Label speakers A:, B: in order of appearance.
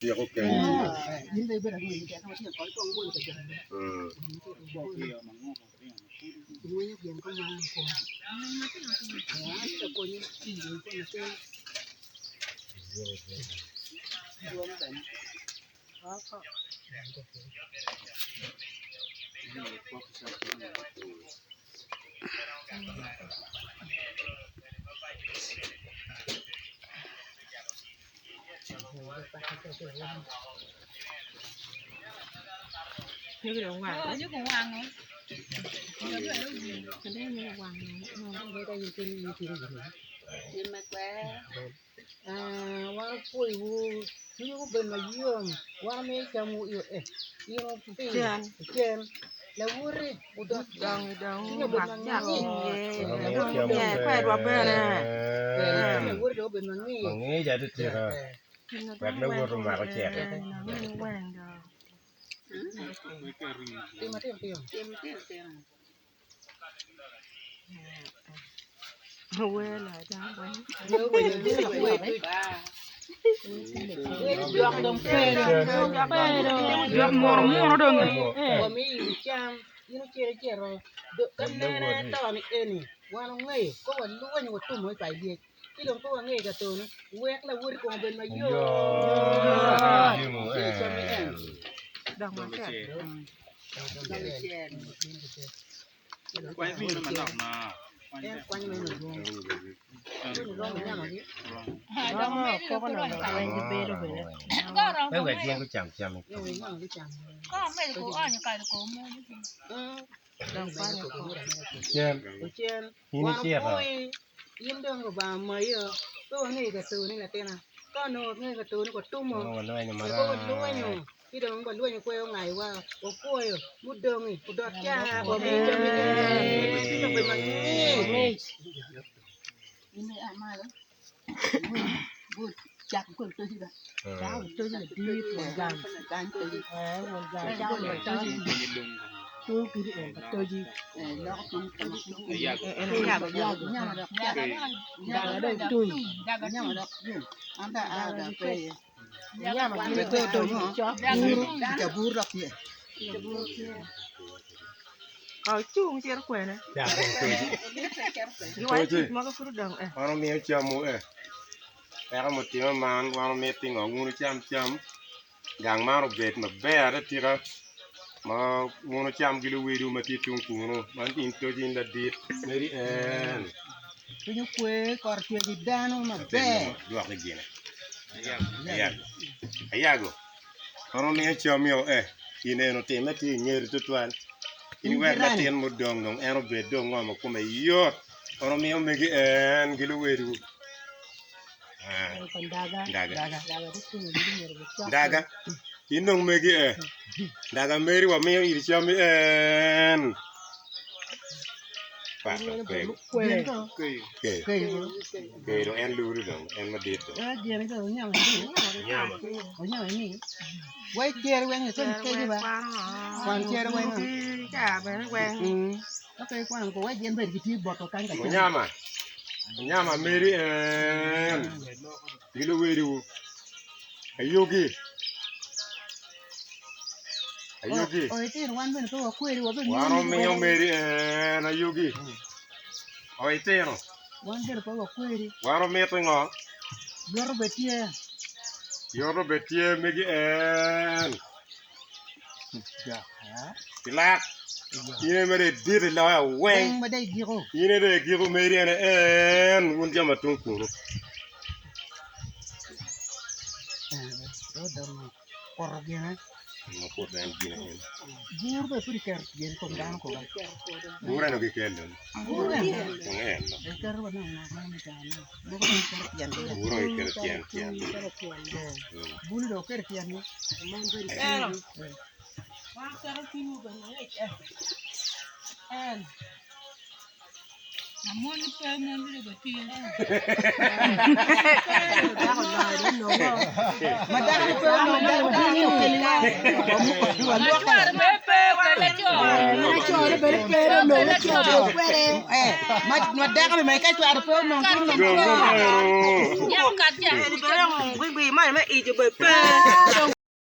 A: Tyeko kenyi. Angeca titika wek lawot omak ociti. Pe wek gin gucam cam i Cen in icito. Walwenyo marac. Wan omiyo camwu e, peko mutimme man wan omiti ngo wun wucam cam gang man obed maber atika ma wun wucam ki luwedo ma tye tung kunu man in toc in ladit meri en dwoki gine ayago wan omiyo camio e gin eni otimme tye i ngeti tutwal in iwek latin mudong dong en obed dong ngo ma kome yot wan omiyo megi en ki luwedowu ndaga in dong megi e ndaga meri wamiyo in cammi en Keyo dong en luru dong en madit dong. Nyama. Onyama onyama meri en gi luwediwu ayugi ayugi wan omiyo meri en ayugi o itino wan omito ngo yoto bed tye megi en Ilak in aye ma dong idit iloyo weng in aye dong igiko meri ene en wun jo ma tung kunu. Bur eno gikelo dong eno bur dong gikelo tyen tyen.